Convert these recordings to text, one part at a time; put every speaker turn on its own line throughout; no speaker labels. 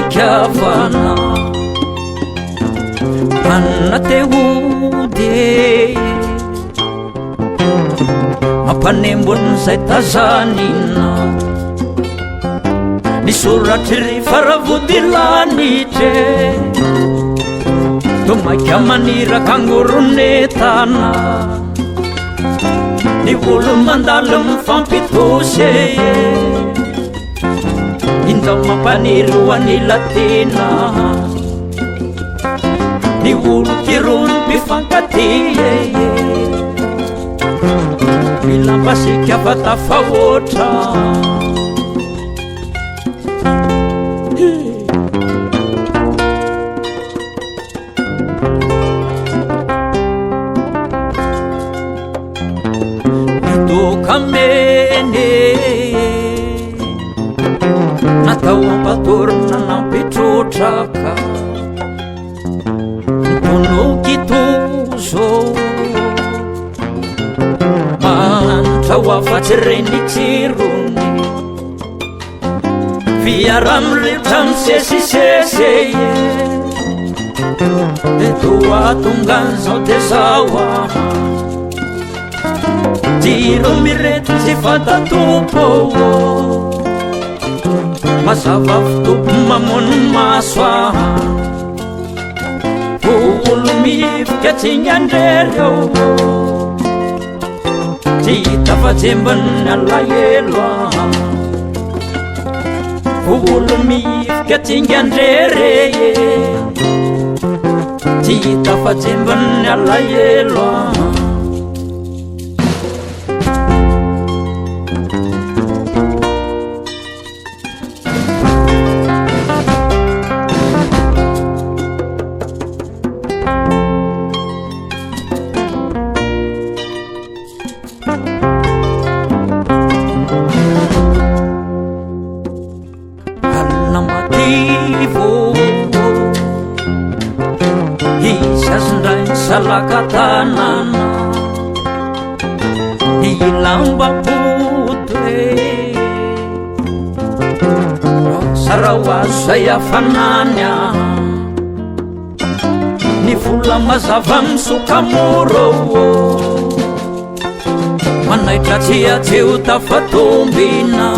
fitiavana Hanina te hody e Mampanembon'izay tazanina Ny soratry ry faravodilanitra e To maika maniraka angoronetana Ny olo mandalo mifampitosy e Injao mampaniry ho an'ila tena Ny olo kirony mpifankatia e Mila masika fa tafahoatra Mitokamene Natao ampatorina nampitrotraka Nitono-kitozo Manitra ho afa-tsy reny tsirony Fiaraha-mirehetra misesisesy De toa tonga an'izao de zao aho Jiro mirehitra tsy fanta-tompo Mazava fitopy mamono maso aho Olo mivika tsingan-drery ao Tsy hita fa jembin'ny alahelo aho Olo mivika tsingan-drery Tsy hita fa jembin'ny alahelo aho Alina madivo Izy azondray salaka tanàna Ny lamba-poto e Sarao azo zay hafanany ah Ny vola mazava misokamoro Manaitra tsy atsy ho tafatombina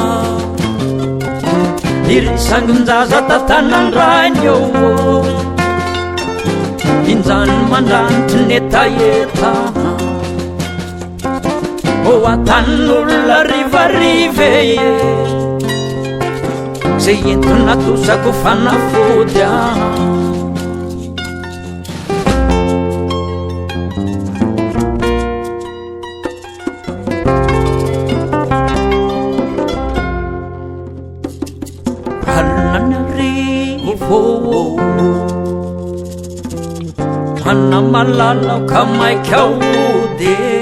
Iry sangin-jaza tantanan-drainy eo Injany mandranitry ny hetaheta Ho atanin'olona rivariva e Zay entina tosako fanafody ah Alina ny arivo Ana malala ka maika hody.